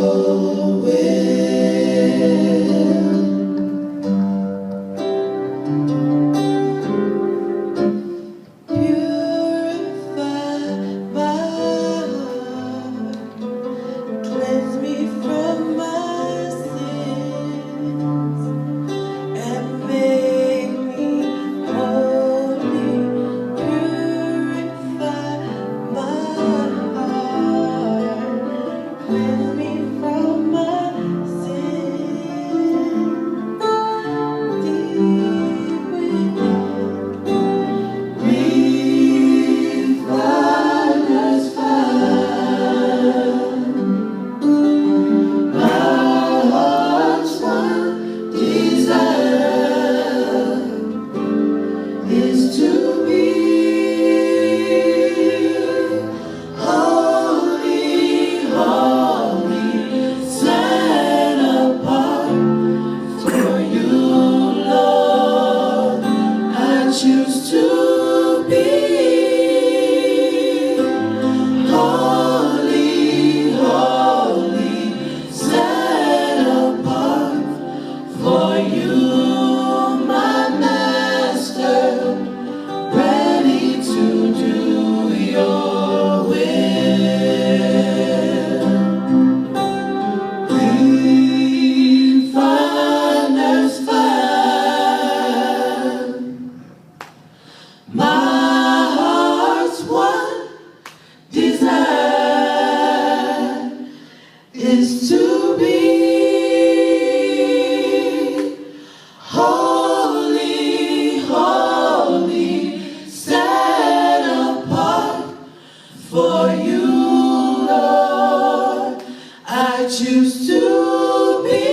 your will. Purify my heart, cleanse me from my sins, and make me holy. Purify my heart, cleanse me from my sins. Deep within. Refiner's fire, my heart's one desire is to be holy, holy, set apart for you, Lord. I choose to be holy, holy, set apart for you, my master, ready to do your will. Refiner's fire, my heart's one desire is to be holy, holy, set apart for you, Lord. I choose to be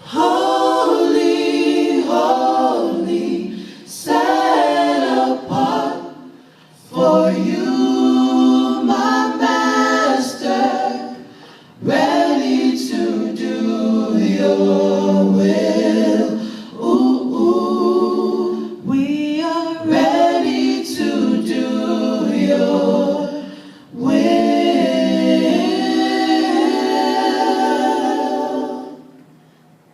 holy, holy, set apart for you, my master, ready to do your will. Ooh, ooh, we are ready to do your will.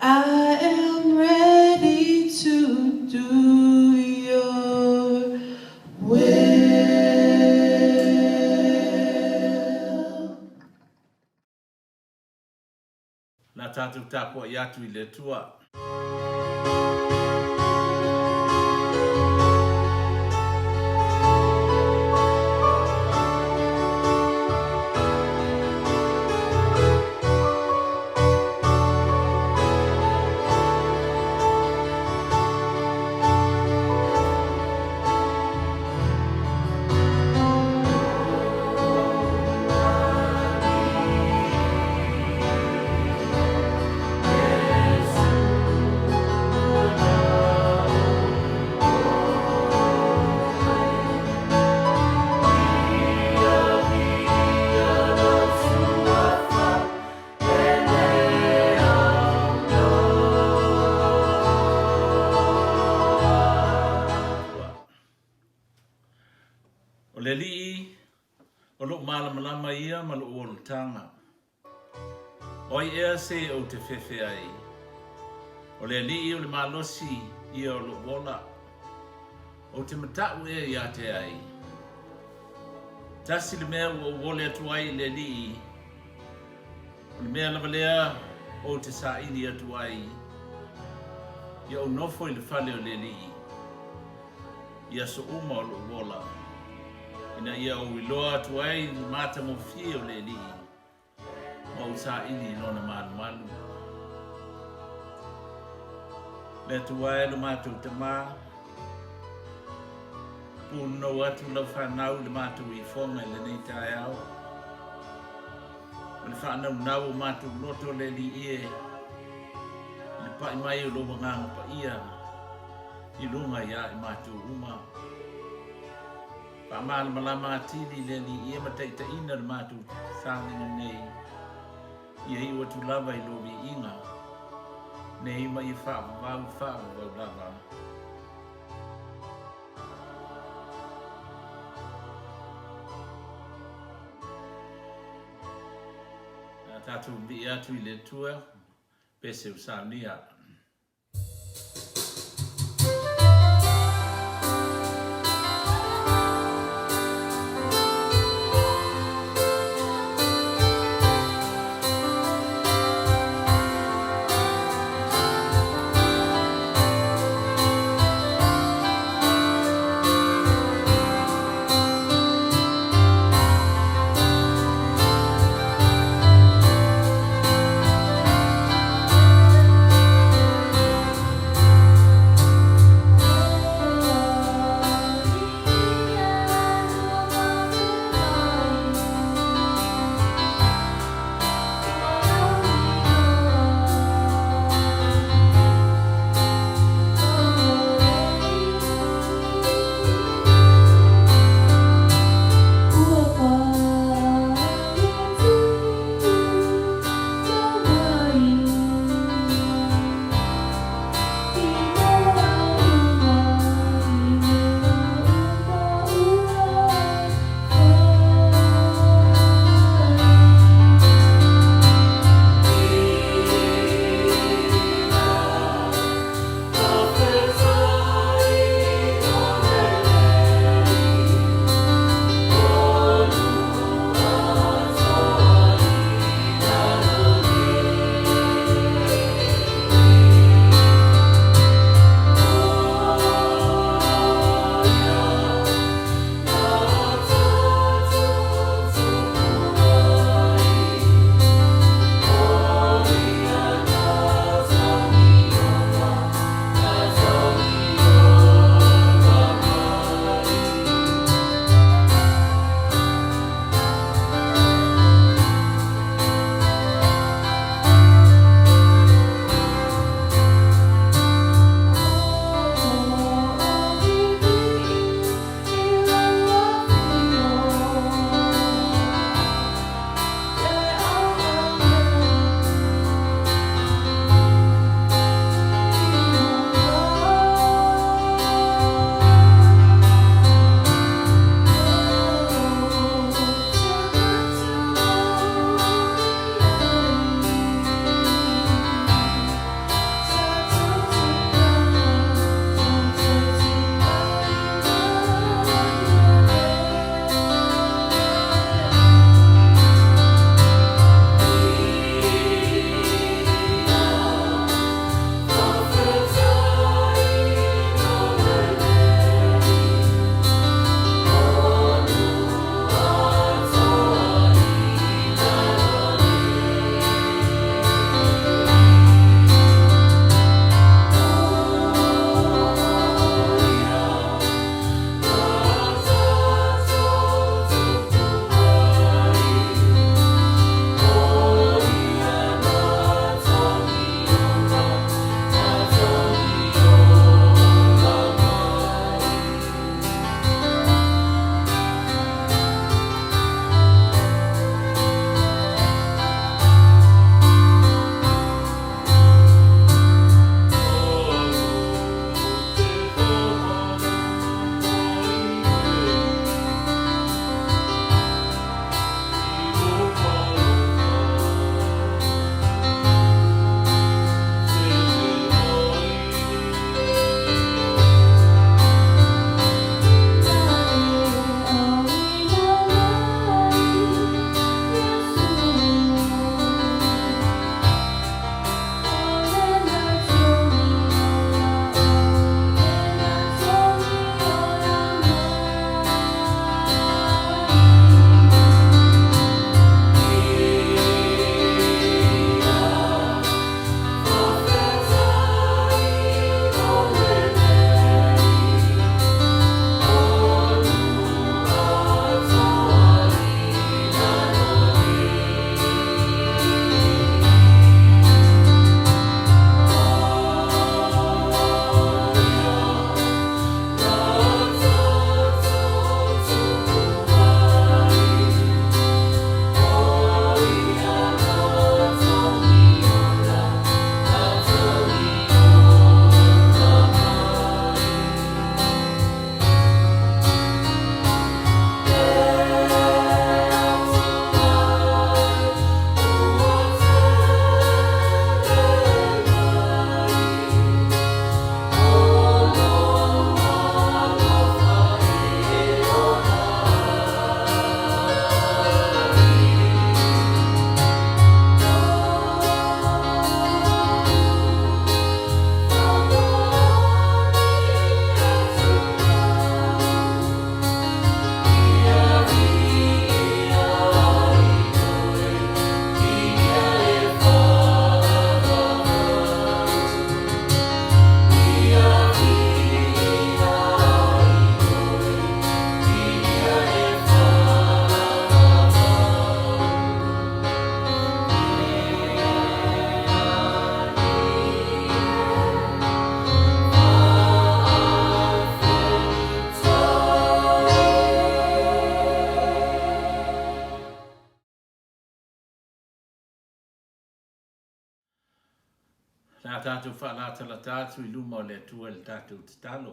I am ready to do your will. La tatou tapuai atu i le Atua. O le Alii, o lou malamalama ia ma lou olataga. O ai ea se ou te fefe ai? O le Alii o le malosi ia o lou ola. Ou te mataʻu ea ia te ai? Tasi le mea ua ou ole atu ai i le Alii, o le mea lava lea ou te saili atu ai, ia ou nofo i le fale o le Alii i aso uma o lou ola, ina ia ou iloa atu ai le matagofie o le Alii, ma ou saili i lona malumalu. Le Atua e lo matou Tama, punonou atu lau fanau i le matou ifoga i lenei taeao, ma le faanaunau o matou loto le Alii e, i le pai mai o lou Agaga Paia i luga ia i matou uma. Faamalamalama atili le Alii e ma taitaiina le matou sauniga nei, ia iu atu lava i lou viiga nei ma ia faavavau faavavau lava. A tatou mii atu i le Atua, pese ua saunia. Le a tatou faalatalata atu i luma o le Atua i le tatou tatalo.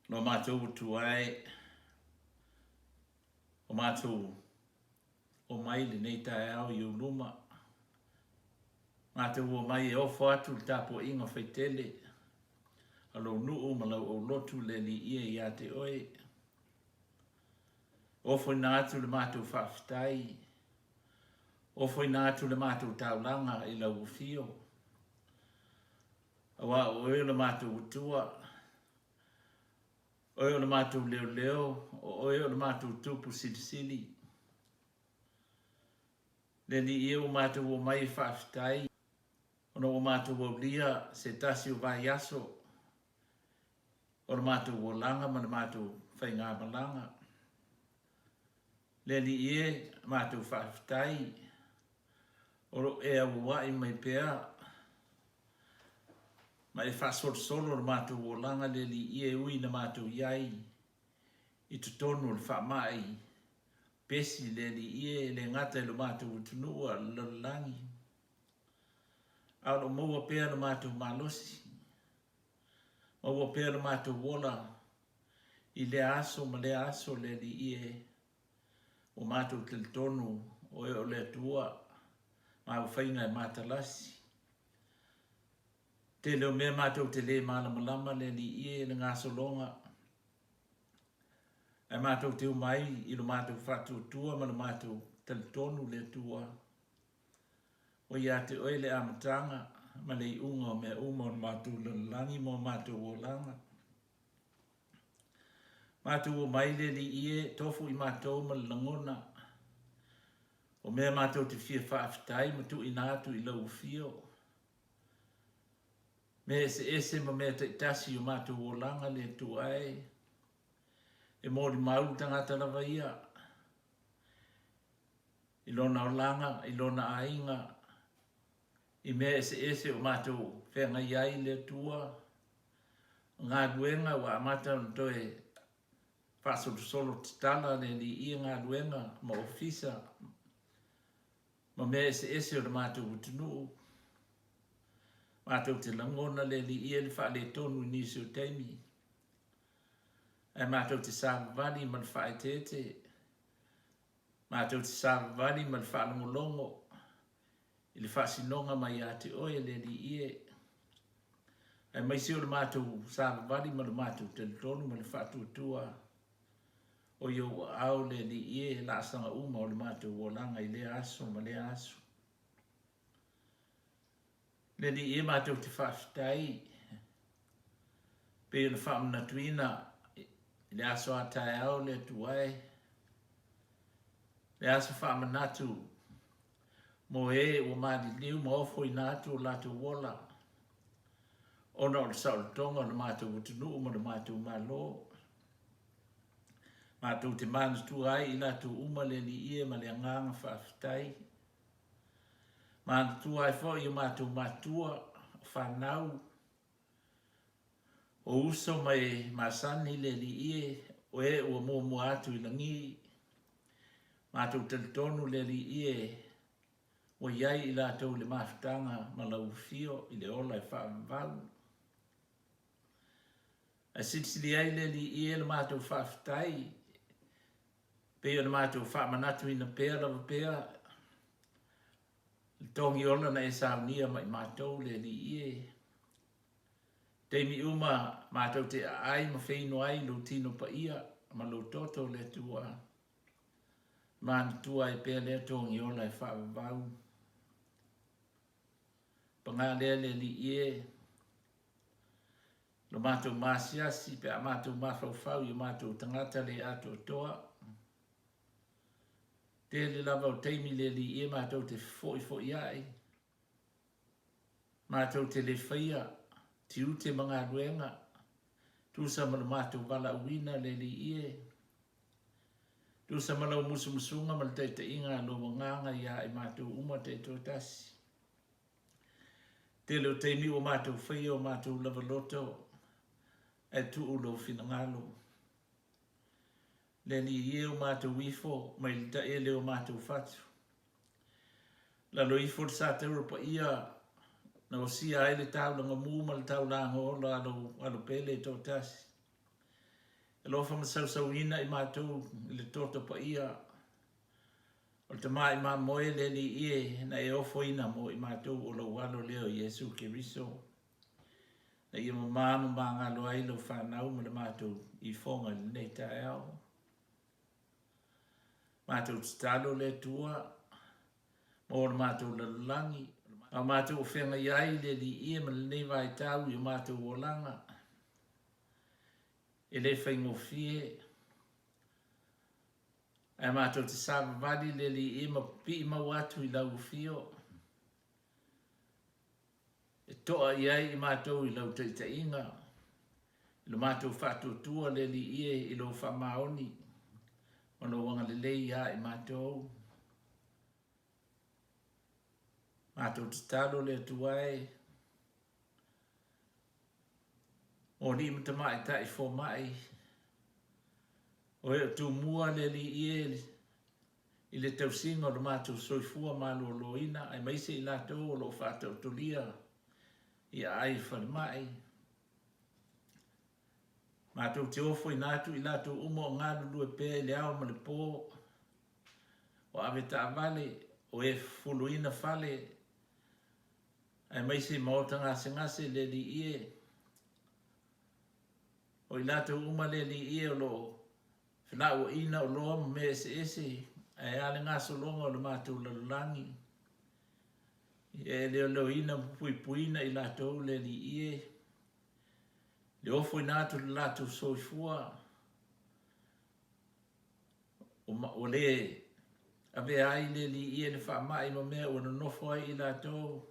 Lo matou Atua e, o matou omai lenei taeao i ou luma. Matou omai e ofo atu le tapuaiga faitele a lou nuu ma lau aulotu le Alii e ia te oe. Ofoina atu le matou faafetai. Ofoina atu le matou taulaga i lau afio. Aua o oe o le matou Atua, oe o le matou leoleo, o oe o le matou Tupu silisili. Le Alii e ua matou omai e faafetai, ona ua matou aulia se tasi o vaiaso o le matou olaga ma le matou faigamalaga. Le Alii e, matou faafetai, o lo o e auauai mai pea ma e faasolosolo le matou olaga, le Alii e, ui ina matou i ai i totonu o le faamai pesi, le Alii e, e le gata i lo matou atunuu a o le lalolagi, a o lo o maua pea lo matou malosi. Maua pea lo matou ola i lea aso ma lea aso, le Alii e, ua matou talitonu o oe o le Atua ma au faiga e matalasi. Tele o mea matou te le malamalama, le Alii e, le gasologa, ae matou te uma ai i lo matou faatuatua ma lo matou talitonu le Atua. Ua ia te oe le amataga ma le iuga o mea uma o le matou lalolagi ma o matou olaga. Matou omai le Alii e, tofu i matou ma le lagona o mea matou te fia faafetai ma tuuina atu i lau afio. Mea eseese ma mea taitasi o matou olaga le Atua e, e molimau le tagata lava ia i lona olaga, i lona aiga, i mea eseese o matou feagai ai le Atua, galuega ua amata ona toe faasolosolo tatala le Alii galuega ma ofisa ma mea eseese o le matou atunuu. Matou te lagona le Alii le faaletonu i nisi o taimi, ae matou te savavali ma le faaeteete. Matou te savavali ma le faalogologo i le faasinoga mai ia te oe, le Alii e, aemaise o le matou savavali ma le matou talitonu ma le faatuatua o i ou aao, le Alii e, laasaga uma o le matou olaga i lea aso ma lea aso. Le Alii e, matou te faafetai pei ona faamanatuina i le aso a taeao le Atua e, le aso faamanatu mo e ua maliliu ma ofoina atu o latou ola ona o le saolotoga o le matou atunuu ma le matou Malo. Matou te manatua ai i latou uma le Alii e ma le agaga faafetai. Manatua ai foi o matou matua, o fanau, o uso ma e masani le Alii e, o e ua muamua atu i lagi. Matou talitonu le Alii e, ua i ai i latou le mafutaga ma lau afio i le ola e faavavau. Ae silisili ai le Alii e le matou faafetai Pei o le matou faamanatuina pea lava pea le togi ola na e saunia mai matou le Alii e. Taimi uma matou te aai ma feino ai lou tino paia ma lou toto le Atua. Manatua ai pea lea togi ola e faavavau. Paga lea le Alii e. Lo matou maasiasi pe a matou mafaufau i o matou tagata le atoatoa. Tele lava o taimi le Alii e matou te fefoifoiai, matou te le faia tiute ma galuega, tusa ma lo matou valaauina le Alii e, tusa ma lau musumusuga ma le taitaiga a lou Agaga ia i matou uma taitoatasi. Tele o taimi ua matou faia o matou lava loto ae tuu lou finagalo. Le Alii e o matou ifo mai le taele o matou fatu. Lalo ifo le sataura paia na osia ai le taulaga mu ma le taulaga ola a lou alo pele e toatasi. Alofa ma sausauina i matou i le toto paia o le Tama i mamoe le Alii e na e ofoina mo i matou o lou alo lea o Iesu Keriso, na ia mama ma magalo ai lau fanau ma le matou ifoga i lenei taeao. Matou tatalo le Atua mo le matou lalolagi, ma matou o feagai ai le Alii e ma lenei vaitau i o matou olaga e le faigofie. Ae matou te savavali le Alii ma pipii mau atu i lau afio, e to'a i ai i matou i lau taitaiga, i lo matou faatuatua le Alii e i lou faamaoni ma lou agalelei iā i matou. Matou tatalo le Atua e, o alii ma tamaitai fomai, o e o tumua le Alii e i le tausiga o lo matou soifua maloloina, aemaise i latou o lo o faataotolia i aai falemai. Matou te ofoina atu i latou uma o galulue pea i le ao ma le po, o avetaavale, o e fufuluina fale, aemaise i maota gasegase le Alii e. O i latou uma le Alii e o lo o felauaiina oloa ma mea eseese, ae a le gasologa o le matou lalolagi, ia e leoleoina ma puipuiina i latou le Alii e, le ofoina atu o le latou soifua, Ua le avea ai le Alii e le faamai ma mea ua nonofo ai i latou,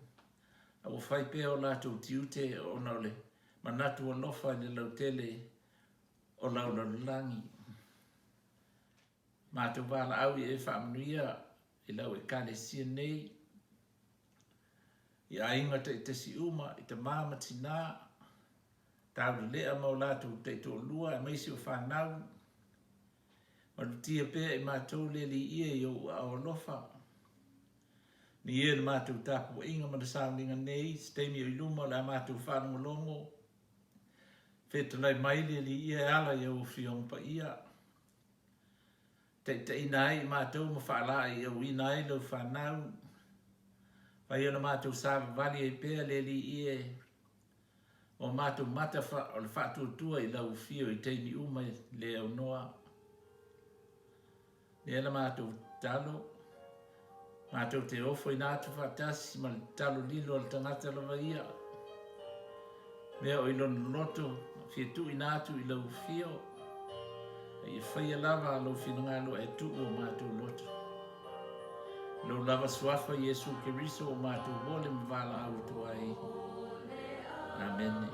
a ua fai pea o latou tiute ona o le manatu alofa i le lautele o lau lalolagi. Matou valaau ia e faamanuia i lau Ekalesia nei, i aiga taitasi uma, i tama ma tinā, taulelea ma o latou taitoalua aemaise o fanau, Malutia pea i matou le Alii e i ou aao alofa. Ni e le matou tapuaiga ma le sauniga nei, se taimi o i luma o le a matou faalogologo. Fetalai mai le Alii e ala i au Afioga Paia. Taitaiina ai i matou ma faalaeiauina ai lau fanau. Fai ona matou savavali ai pea le Alii e O matou mata o le faatuatua i lau afio i taimi uma e le aunoa. Lea la matou tatalo, matou te ofoina atu faatasi ma le tatalo lilo a le tagata lava ia. Mea o i lona loto, fia tuuina atu i lau afio, a ia faia lava lou finagalo ae tuu o matou loto. Lou lava suafa Iesu Keriso o matou ole ma valaau atu ai. Amene.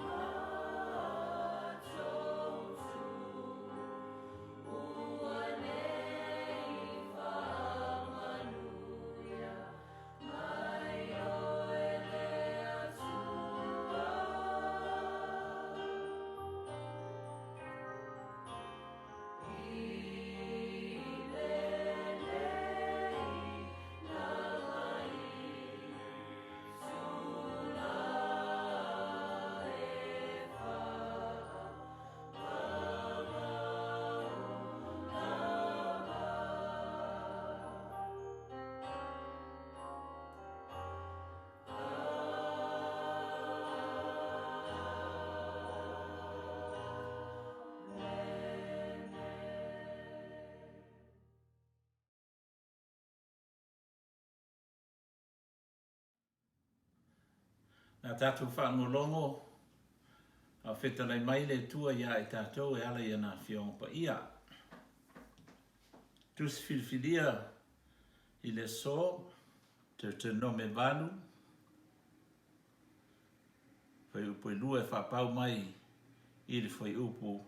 Na tatou faalogologo a o fetalai mai le Atua iā i tatou e ala i ana Afioga Paia. Tusi filifilia i le aso, Deuteronome 8, Fuaiupu e 2 e faapau mai i le fuaiupu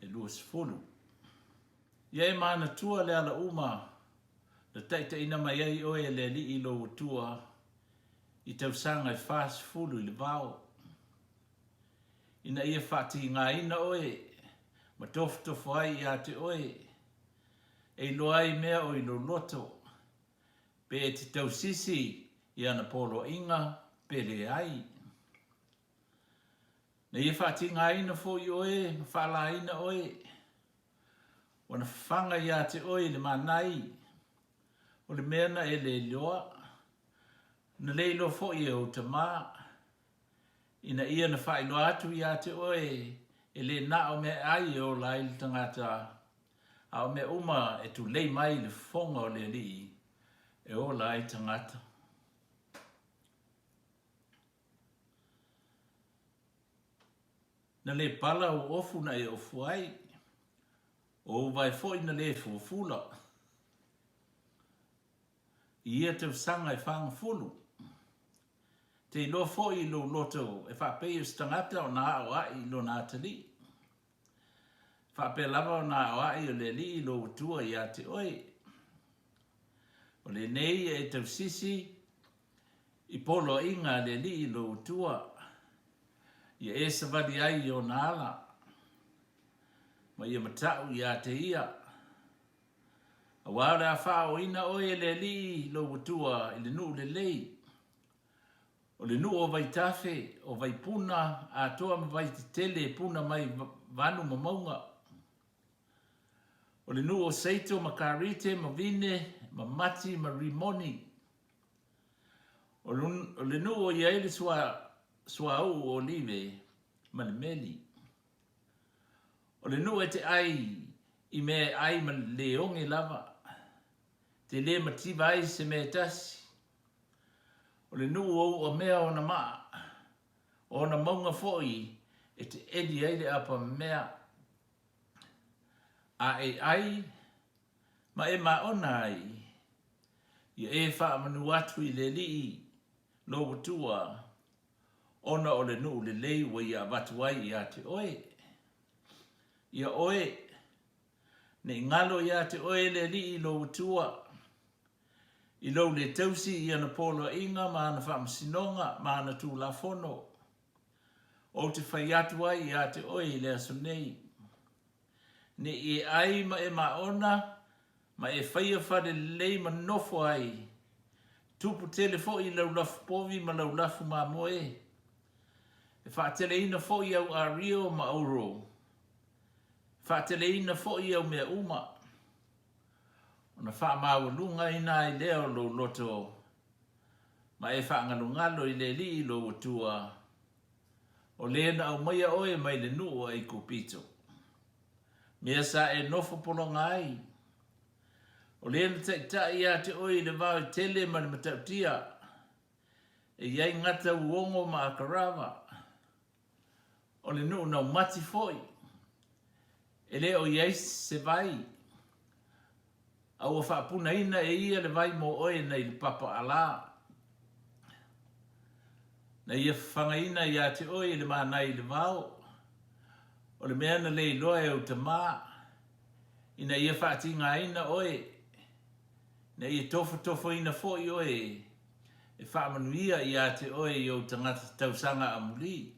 e 20. Ia e manatua le ala uma na taitaiina mai ai oe e le Alii lou Atua i tausaga e 40 i le vao, ina ia faatigaina oe ma tofotofo ai ia te oe, e iloa ai mea o i lou loto, pe e te tausisi. i ana poloaiga pe leai. Na ia faatigaina foi oe ma faalaina oe, ua na fafaga ia te oe le manai, o le mea na e le iloa, na le iloa foi e ou tama, ina ia na faailoa atu ia te oe e le na o meaai e ola ai le tagata, a o mea uma e tulei mai i le fofoga o le Alii e ola ai tagata. Na le pala ou ofu na e ofu ai, o ou vae foi na le fuafula. I ia tausaga e fagafulu, te iloa foi i lou loto e faapei o se tagata ona aoaʻi i lona atalii. Faapea lava ona aoaʻi o le Alii lou Atua iā te oe. O lenei e tausisi i poloaiga a le Alii lou Atua, ia e savali ai i ona ala, ma ia mataʻu iā te ia. Aua o le a faaooina oe e le Alii lou Atua i le nuu lelei, o le nuu o vaitafe, o vaipuna atoa ma vaitetele e puna mai vanu ma mauga. O le nuu o Seito ma Karite ma Vine ma Mati ma Rimoni. O le nuu o i ai le suauu o Olive ma le meli. O le nuu e te ai i mea e ai ma le oge lava, te le mativa ai se mea e tasi. O le nuu o uamea ona maa, o ona mauga foi e te eli ai le apa mea, a e ai ma e maona ai, ia e faamanu atu i le Alii lou Atua, ona o le nuu lelei ua ia avatu ai ia te oe. Ia oe, ne i galo ia te oe le Alii lou Atua, I lou le tausi i ana poloaiga ma ana faamasinoga ma ana tulafono, ou te fai atu ai ia te oe i le aso nei, ne i e ai ma e maona, ma e faia fale lelei ma nofo ai, tupu tele foi lau lafu povi ma lau lafu mamoe, e faateleina foi au ario ma auro, e faateleina foi au mea uma. Ona faamaualugaina ai lea o lou loto, ma e faagalogalo i le Alii lou Atua, o le na aumaia oe mai le nuu o Aikupito, mea sa e nofo pologa ai, o le na taitai ia te oe i le vao e tele ma le matautia, e i ai gata uogo ma akarava, O le nuu naumati foi, e le o i ai se vai, a ua faapunaina e ia le vai mo oe nai le papa alā. Na ia fafagaina ia te oe i le mānai i le vao, o le mea na le iloa e ou tamā, ina ia faatigaina oe, ina ia tofotofoina foi oe e faamanuia ia te oe i ou tagata tausaga amuli.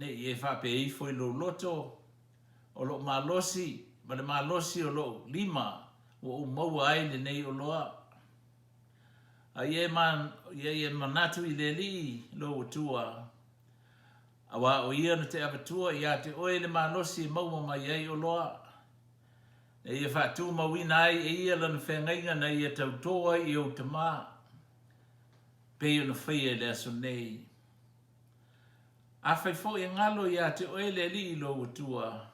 Ne i e faapea ifo i lou loto, O lou malosi ma le malosi o lou lima ua ou maua ai lenei oloa. A ia e manatu i le Alii lou Atua, auā o ia na te avatua ia te oe le malosi e maua mai ai oloa, Na ia faatumauina ai e ia lana feagaiga na ia tautō ai i ou tamā, pei ona faia i le aso nei. Afai foi e galo ia te oe le Alii lou Atua,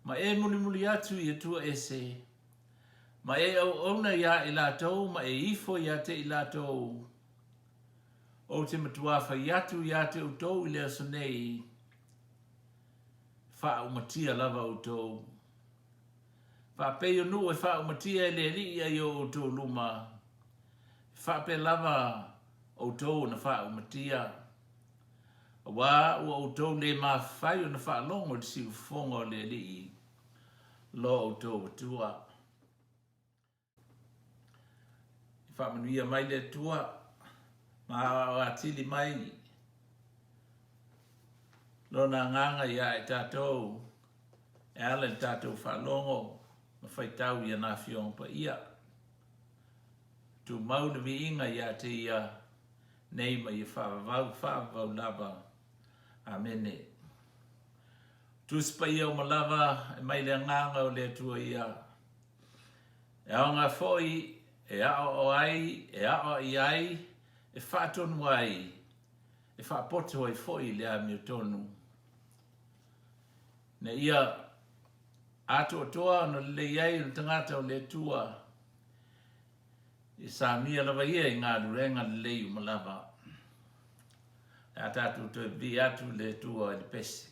ma e mulimuli atu i atua ese, ma e auauna iā i latou ma e ifo ia te i latou, ou te matuā fai atu ia te outou i le aso nei, Faaumatia lava outou. Faapei o nuu e faaumatia e le Alii ai o outou luma, e faapea lava outou ona faaumatia, auā ua outou le mafai ona faalogo i le siufofoga o le Alii lo outou Atua. I faamanuia mai le Atua ma aoao atili mai Lona agaga iā i tatou e ala i le tatou faalogo ma faitau i ana Afioga Paia. Tumau le viiga ia te Ia, nei ma ia faavavau faavavau lava. Amene. Tusi Paia uma lava e mai le Agaga o le Atua ia. E aoga foi e aoao ai, e aoai ai, e faatonu ai, e faapoto ai foi i le amiotonu. Ina ia atoatoa ona lelei ai o le tagata o le Atua, e samia lava ia i galuega lelei uma lava. Le a tatou toe vivii atu i le Atua i le pese.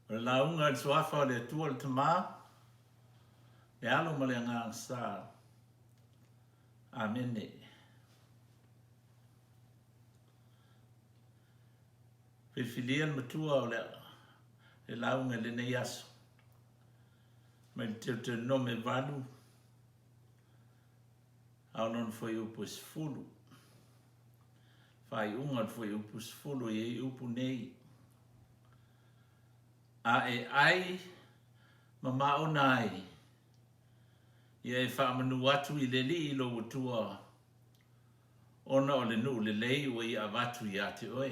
O le lauga i le Suafa o le Atua le Tama, le Alo ma le Agaga Sa. Amene. Filifilia le matua o le, le lauga i lenei aso. Mai le Teuteronome 8, a o lona fuaiupu e 10. Faaiuga o le fuaiupu 10 e i ai upu nei. A e ʻai ma māʻona ai, ia e faamanu atu i le Alii lou Atua, ona o le nuʻu lelei ua ia avatu iā te oe.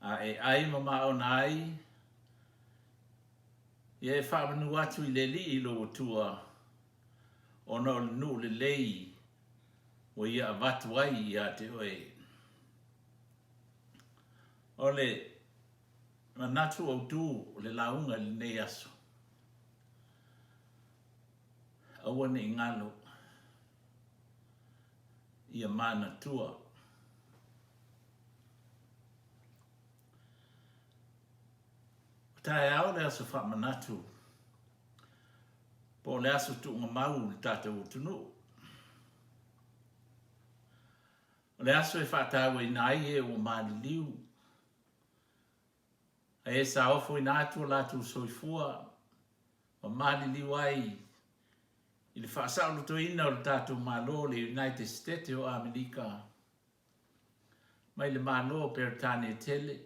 A e ʻai ma māʻona ai, ia e faamanu atu i le Alii lou Atua, ona o le nuʻu lelei ua ia avatu ai iā te oe. O le manatu autū o le lauga i lenei aso, aua ne i galo ia manatua. O taeao le aso faamanatu po o le aso tuugamau i le tatou atunuu. O le aso e faatauaina ai e ua maliliu, a e saofoina atu o latou soifua ma maliliu ai i le faasaolotoina o le tatou Malo o le United Stete o Amerika mai le Malo o Peretania tele.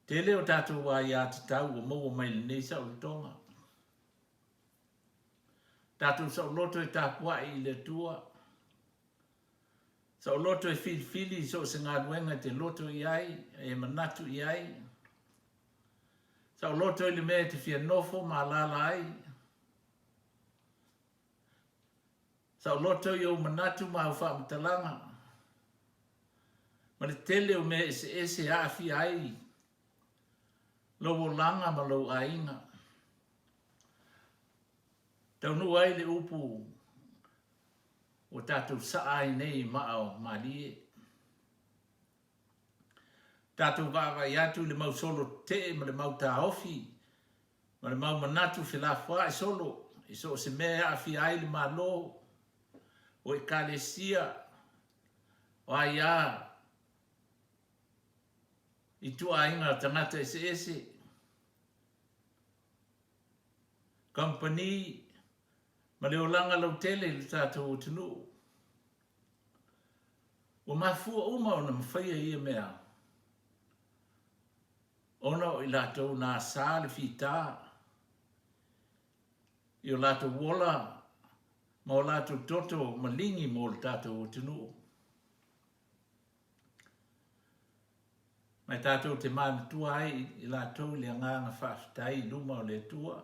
Tele o tatou aiatatau ua maua mai lenei saolotoga. Tatou saoloto e tapuai i le Atua. Saoloto e filifili i so o se galuega e te loto i ai, e manatu i ai. Saoloto i le mea e te fia nofo ma alaala ai. Saoloto i ou manatu ma au faamatalaga ma le tele o mea eseese e aafia ai lou olaga ma lou aiga. Taunuu ai le upu ua tatou saa ai nei i maa o malie. Tatou vaavaai atu i le mau solo tetee ma le mau taofi ma le mau manatu felafoai solo i so o se mea e aafia ai le Malo, o Ekalesia, o aia ituaiga tagata eseese, kamupani ma le olaga lautele i le tatou atunuu. Ua mafua uma ona mafaia ia mea ona o i latou na asa le fita i o latou ola ma o latou toto maligi mo le tatou atunuu. Ma e tatou te manatua ai i latou i le agaga faafetai i luma o le Atua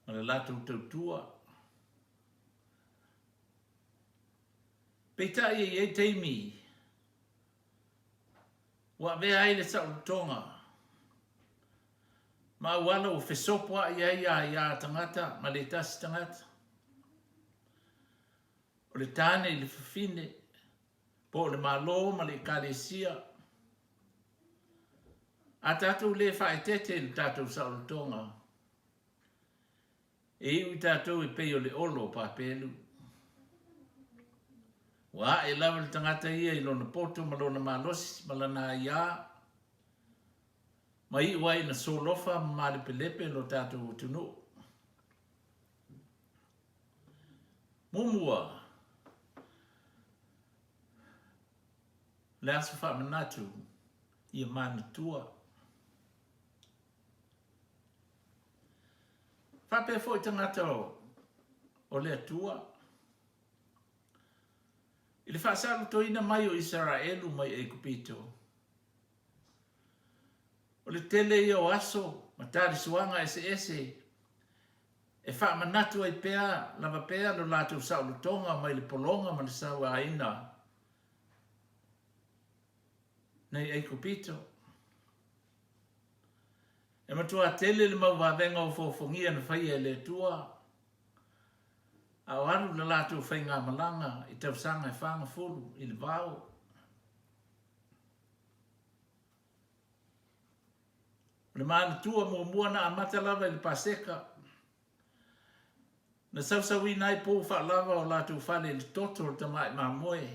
ma le latou tautua. Peitai e i ai taimi ua avea ai le saolotoga ma auala ua fesopoai ai aia tagata ma le tasi tagata. O le tane i le fafine, po o le Malo ma le Ekalesia. A tatou le faaeteete i le tatou saolotoga, e iu i tatou e pei o le olo o Papelu. Ua ae lava le tagata ia i lona poto ma lona malosi ma lana aiā, ma iu ai ina solofa ma malepelepe lo tatou atunuu. Muamua, le aso faamanatu ia manatua. Faapea foi tagata o le Atua, i le faasalutoina mai o Isaraelu mai Aikupito, o le tele ia o aso ma talisuaga eseese e faamanatu ai pea lava pea lo latou saolotoga mai le pologa ma le sauaina nei Aikupito. E matua tele le mau vavega o foofogia na faia e le Atua. A o alu le latou faigamalaga i tausaga e fagafulu i le vao. O le manatua muamua na amata lava i le Paseka, na sausauina ai pou faalava o latou fale i le toto o le tamai mamoe,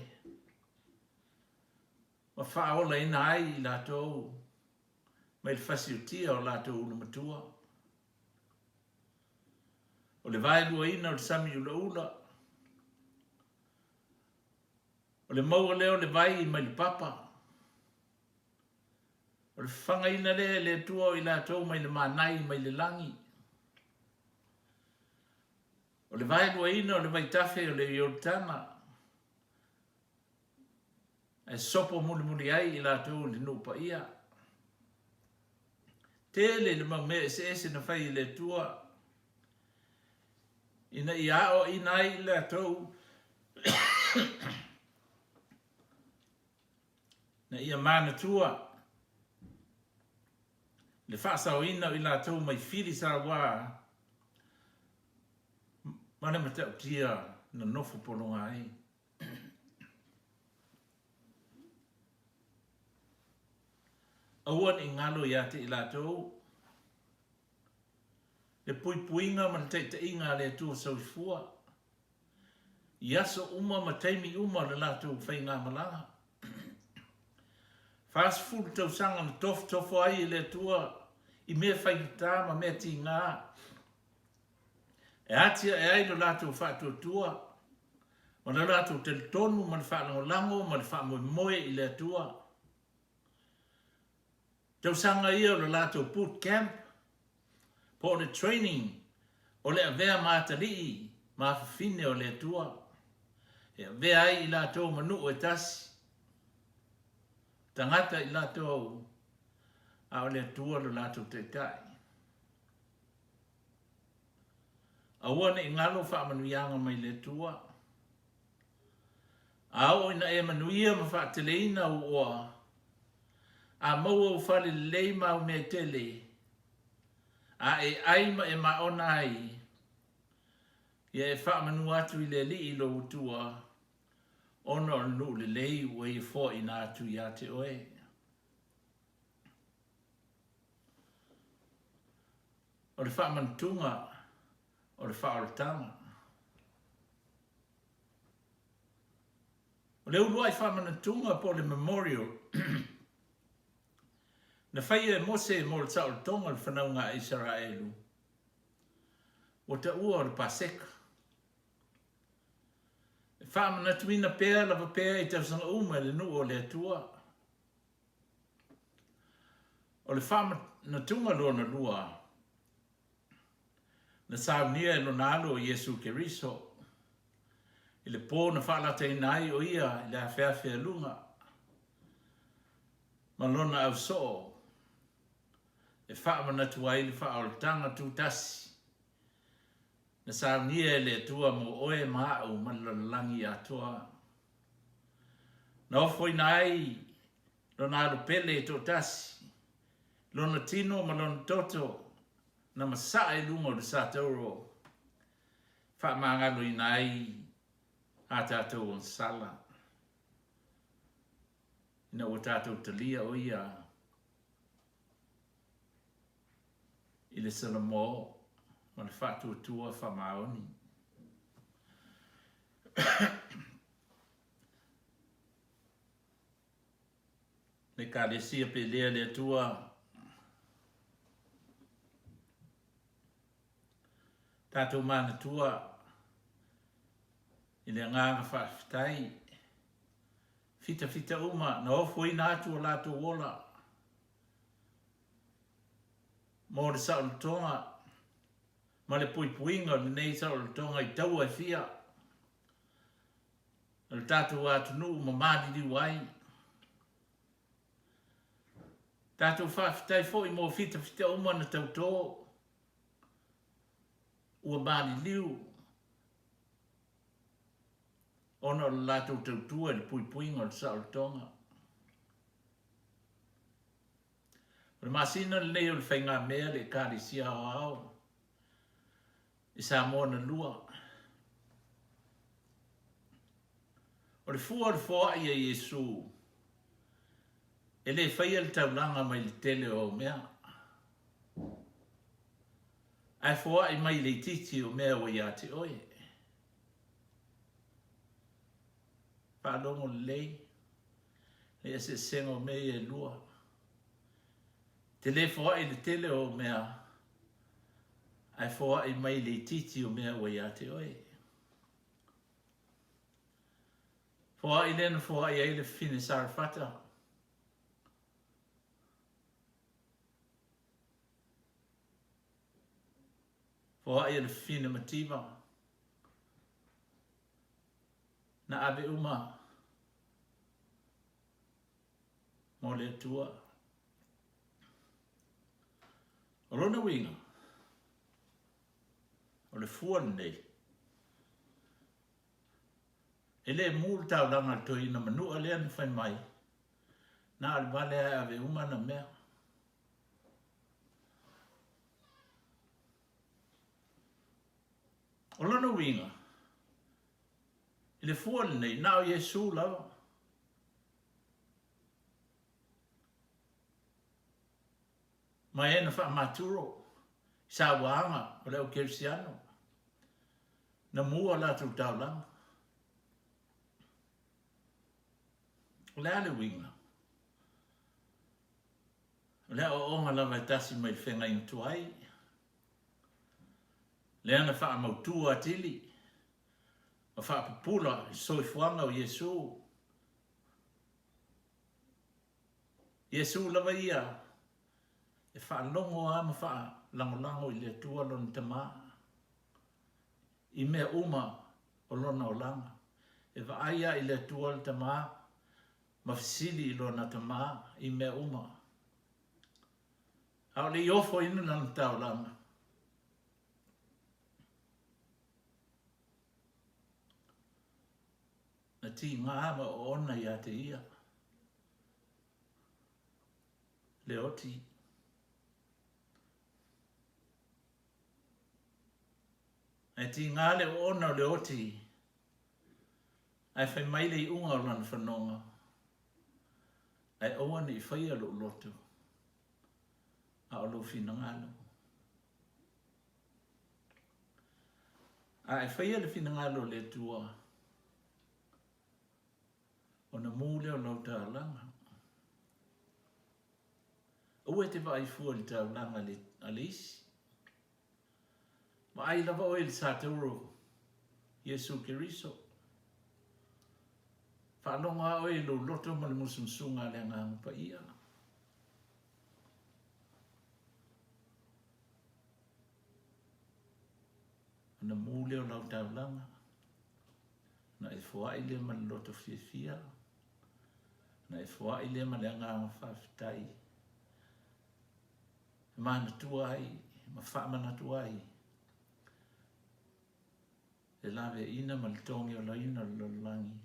ma faaolaina ai i latou mai le fasiotia o latou ulumatua. O le vaeluaina o le sami ulaula, o le maua lea o le vai mai le papa, o le fafagaina lea e le Atua o i latou mai le manai mai le lagi, o le vaeluaina o le vaitafe o le Ioritana, ae sopo mulimuli ai i latou i le nuu paia. Tele le mau mea eseese na fai e le Atua ina ia aoaina ai i latou ina ia manatua le faasaoina o i latou mai fili sauā ma le matautia na nofo pologa ai. Aua ne i galo ia te i latou le puipuiga ma le taitaiga a le Atua Soifua i aso uma ma taimi uma o le latou faigamalaga. 40 tausaga na tofotofo ai e le Atua i mea faigata ma mea tigā e atiae ai lo latou faatuatua ma lo latou talitonu ma le faalagolago ma le faamoemoe i le Atua. Tausaga ia o le latou boot camp po o le training o le avea ma atalii ma afafine o le Atua e avea ai i latou ma nuu e tasi, tagata i latou a o le Atua lo latou Taitai. Aua ne i galo faamanuiaga mai le Atua. A oo ina e manuia ma faateleina ou oa, a maua ou fale lelei ma au mea tele, a e ai ma e maona ai, ia e faamanu atu i le Alii lou Atua, ona o le nuu lelei ua ia foaina atu ia te oe. O le faamanatuga o le faaolataga. O le uluai faamanatuga po o le memorial na faia e Mose mo le saolotoga o le fanauga a Isaraelu, ua taua o le Paseka. E faamanatuina pea lava pea i tausaga uma e le nuu o le Atua. O le faamanatuga lona lua, na saunia e lona alo o Iesu Keriso i le pō na faalataina ai o ia i le afeafe a luga ma lona ausoo e faamanatu ai le faaolataga tutasi na saunia e le Atua mo oe ma a'u ma le lalolagi atoa. Na ofoina ai lona alo pele e toatasi, lona tino ma lona toto na masaa i luga o le satauro, faamagaloina ai a tatou agasala, ina ua tatou talia o ia i le Salamo ma le faatuatua faamaoni. Le Ekalesia pelea le Atua tatou manatua i le agaga faafetai fitafita uma na ofoina atu o latou ola mo le saolotoga ma le puipuiga o lenei saolotoga i taua e fia o le tatou atunuu ma maliliu ai. Tatou faafetai foi mo fitafita uma na tautō ua maliliu ona o le latou tautua i le puipuiga o le saolotoga. O le masina lenei o le faigamea le Ekalesia Aoao i Samoa na lua. O le fua o le foai a Iesu, e le faia le taulaga mai le tele o au mea, ae foai mai le itiiti o mea ua ia te oe. Faalogo lelei le eseesega o mea ia e lua. Te le foai le tele o au mea, ae foai mai le itiiti o mea ua ia te oe. Foai lea na foai ai le fafine Sarefata. Foai e le fafine Mativa. Na ave uma mo le Atua. O lona uiga, o le fua lenei, e le mu le taulaga a le toeaina manua lea na fai mai, na o le vale lava e ave uma ana mea. O lona uiga, i le fua lenei, na o Iesu lava. Ma e na faamaturo i sauaga o le au kerisiano, na mua latou taulaga. O le a le uiga? O le aoaoga lava e tasi mai le feagaiga tuai, lea na faamautu atili ma faapupula i le soifuaga o Iesu. Iesu lava ia e faalogo lava ma faalagolago i le Atua lona Tama i mea uma o lona olaga. E vaai lava i le Atua le Tama ma fesili i lona Tama i mea uma. A o le i ofoina lana taulaga, na tiga ma oona ia te ia le oti. Ae tiga le oona o le oti, ae fai mai le iuga o lana fanoga, Ae aua ne i faia lou loto, a o lou finagalo. A e faia le finagalo o le Atua, ona mū lea o lau taulaga. Aua e te vaai fua i le taulaga a le isi. Vaai lava oe i le satauro Iesu Keriso. Faalogo lava oe i lou loto ma le musumusuga a le Agaga Paia. Ona mū lea o lau taulaga, ona e foai lea ma le loto fiafia, ona e foai lea ma le agaga faafetai e manatua ai ma faamanatu ai le laveaiina ma le togiolaina o le lalolagi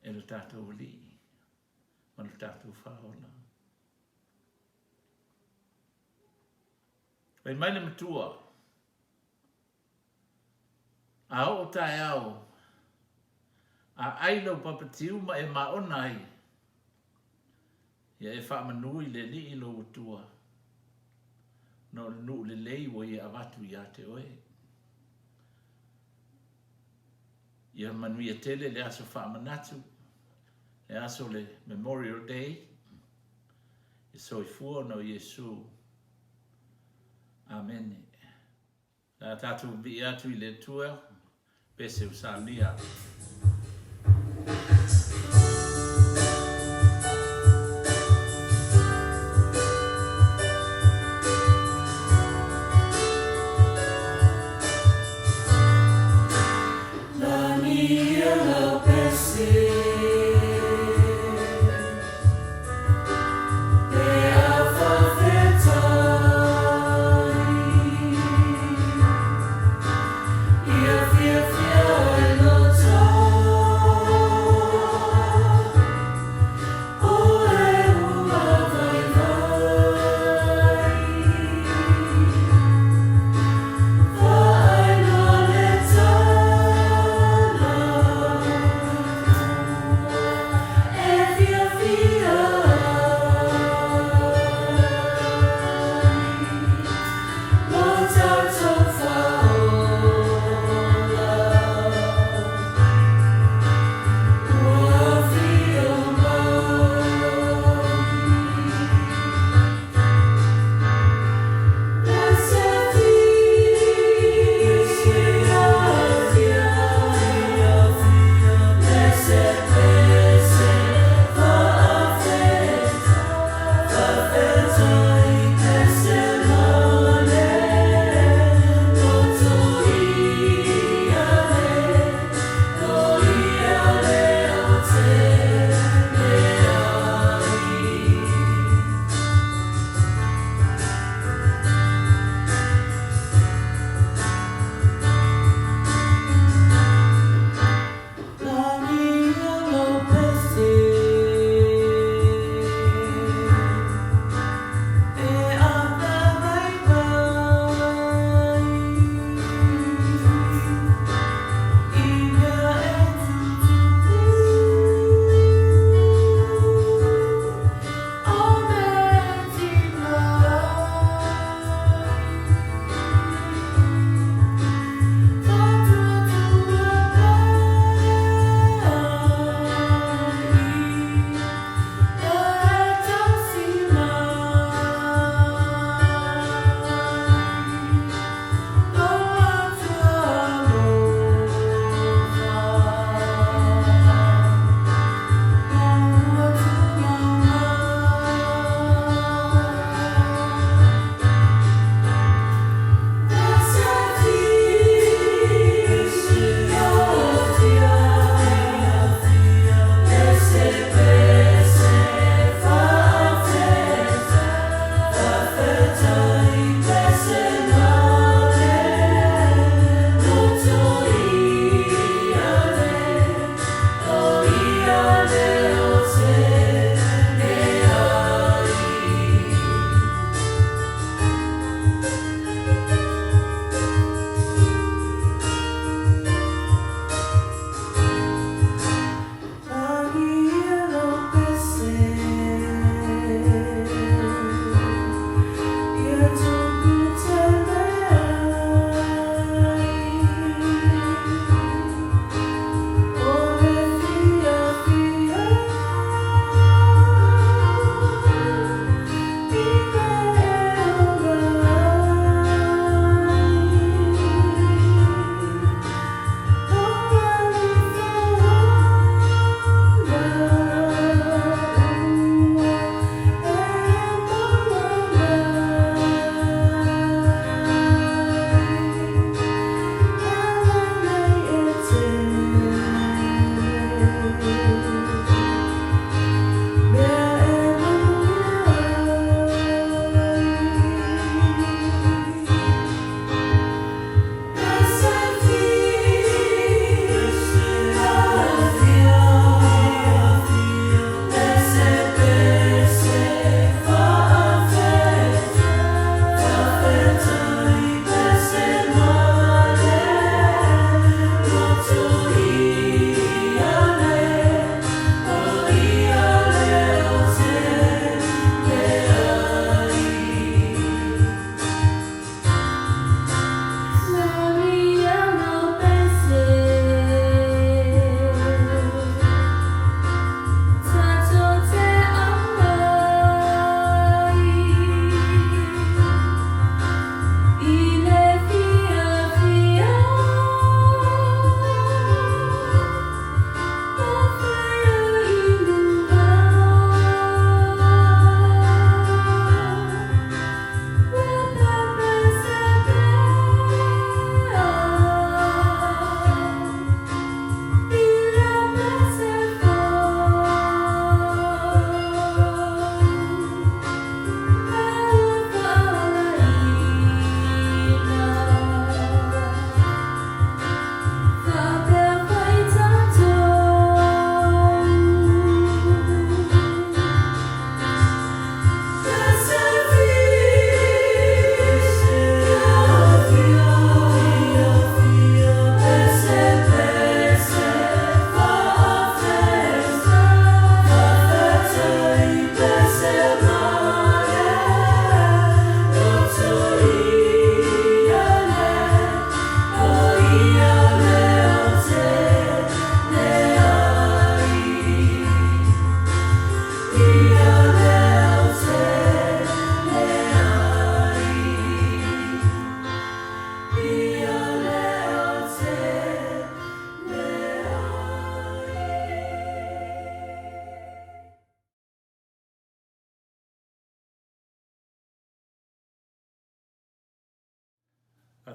e lo tatou Alii ma lo tatou Faaola. Fai mai le matua, A oo taeao, a ʻai lau papatiu ma e māʻona ai, ia e faamanu i le Alii lou Atua, ona o le nuu lelei ua ia avatu iā te oe. Ia manuia tele le aso faamanatu, le aso o le Memorial Day, e soifua ona o Iesu. Amene. Le a tatou vii atu i le Atua pese o saunia. Lani lau pese.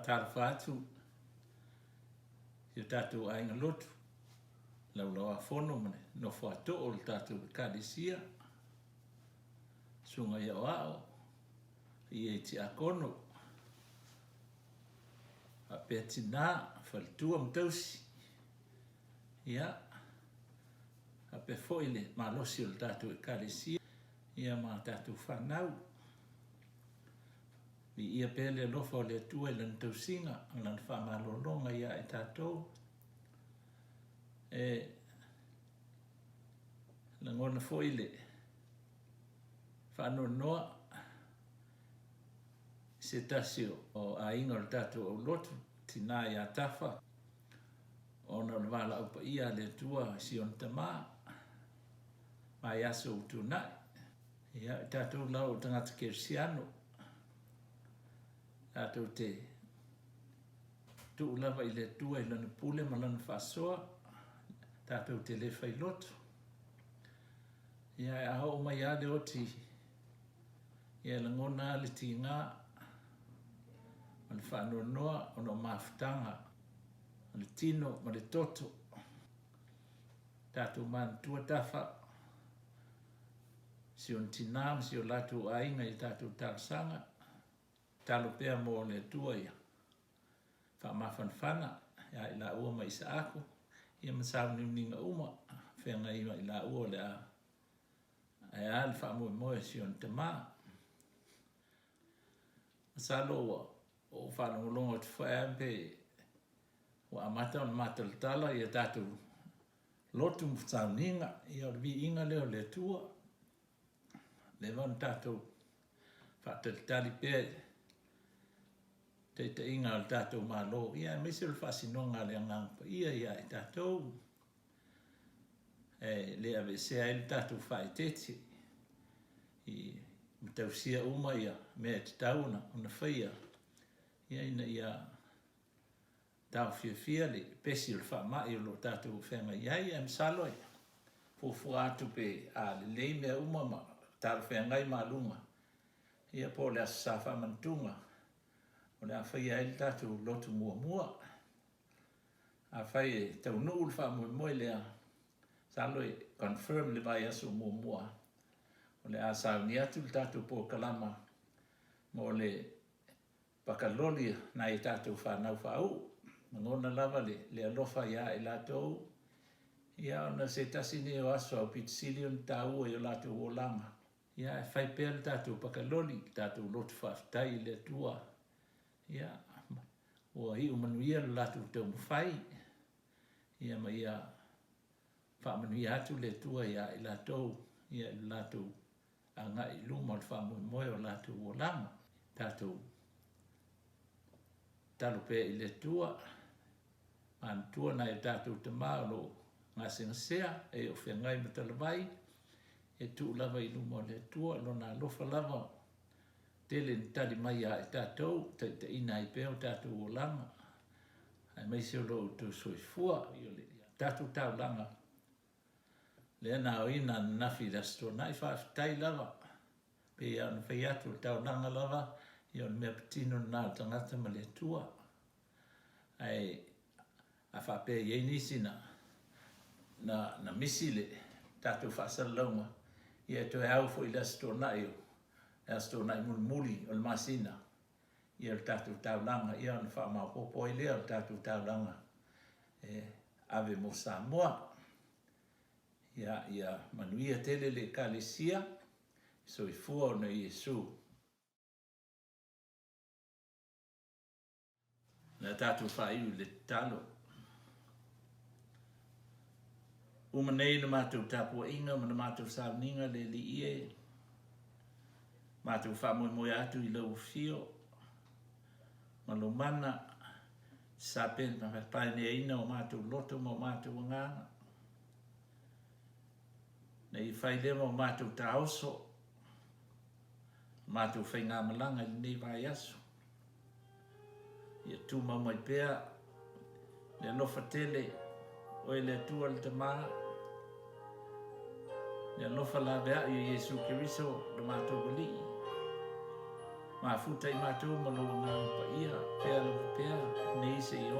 Faatalofa atu i o tatou aiga lotu, laulauafono ma le nofo a too o le tatou Ekalesia, susuga i aoao, paia i tiakono, faapea tina, faletua ma tausi, ia, faapea foi le malosi o le tatou Ekalesia, ia ma tatou fanau. Viia pea le alofa o le Atua i Lana tausiga ma Lana faamalologa ia i tatou. E lagona foi le faanoanoa i se tasi o aiga o le tatou aulotu, tina ia Tafa, ona o le valaau paia a le Atua i si ona tama, vaiaso ua tuanai. Ia, o tatou lava o tagata kerisiano, tatou te tuu lava i le Atua i Lana pule ma Lana faasoa, tatou te le fai loto. Ia, ae a oo mai lava le oti, ia e lagona lava le tiga ma le faanoanoa ona o mafutaga o le tino ma le toto. Tatou manatua tafa si ona tina ma si o latou aiga i a tatou talosaga. Tatalo pea mo le Atua ia faamafanafana ia i laua ma Isaako ia ma sauniuniga uma feagai ma i laua o le a ae a le faamoemoe o si ona tama. Masalo ua ou faalogologo atu foi lava pe ua amata ona matalatala ia tatou lotu ma sauniga, ia o le viiga lea o le Atua. Leva ona tatou faatalitali pea i taitaiga a le tatou Malo, ia aemaise o le faasinoga a le Agaga Paia ia i tatou, e le aveesea ai le tatou faaeteete i ma tausia uma ia mea e tatau ona faia, ia ina ia Taofiofia le pesi o le faamai o lo o tatou feagai ai, ae masalo e fuafua atu pe a lelei mea uma ma talafeagai maluga, ia po o le Aso Sa Faamanatuga o le a faia ai le tatou lotu muamua. Afai e taunuu le faamoemoe lea, masalo e confirm le vaiaso muamua o le a sauni atu le tatou polokalama mo le Pakaloli nai a tatou fanau faauu, lagona lava le alofa ia i latou, ia ona o se tasi lenei o aso aupito sili ona taua i o latou olaga, ia ae fai pea le tatou pakaloli, le tatou lotu faafetai i le Atua, ia ua iu manuia le latou taumafai, ia ma ia faamanuia atu le Atua ia i latou, ia i le latou agai i luma o le faamoemoe o latou olaga. Tatou tatalo pea i le Atua, manatua nai o tatou tama o lo o gasegasea e o feagai ma talavai, e tuu lava i luma o le Atua, Lona alofa lava tele na tali mai ia i tatou, taitaiina ai pea o tatou olaga, aemaise o lo outou soifua i le tatou taulaga Lea na aoina ananafi i le Aso Toonai, faafetai lava. Pei lava ona fai atu, o le taulaga lava, ia o le mea patino lena a le tagata ma le Atua. Ae a faapea e i ai nisi na, na, na misi le tatou faasalalauga, ia e toe au foi i le Aso Toonai, o le Aso Toonai mulimuli o le masina, ia le tatou taulaga, ia ona faamaopoopo ai lea o le tatou taulaga e ave mo Samoa. Ia, ia manuia tele le Ekalesia, soifua ona Iesu. Le a tatou faaiu i le tatalo. Uma nei le matou tapuaiga ma le matou sauniga le Alii e, matou faamoemoe atu i lau afio ma lou mana, sapepaeneaina o matou loto ma o matou agaga. Na ia fai lea ma o matou taoso, matou faigamalaga i lenei vaiaso. Ia tumau mai pea le alofa tele oe le Atua le Tama, le alofa laveai o Iesu Keriso lo matou Alii, Mafuta i matou ma lou Agaga Paia, pea lava pea, nei seia.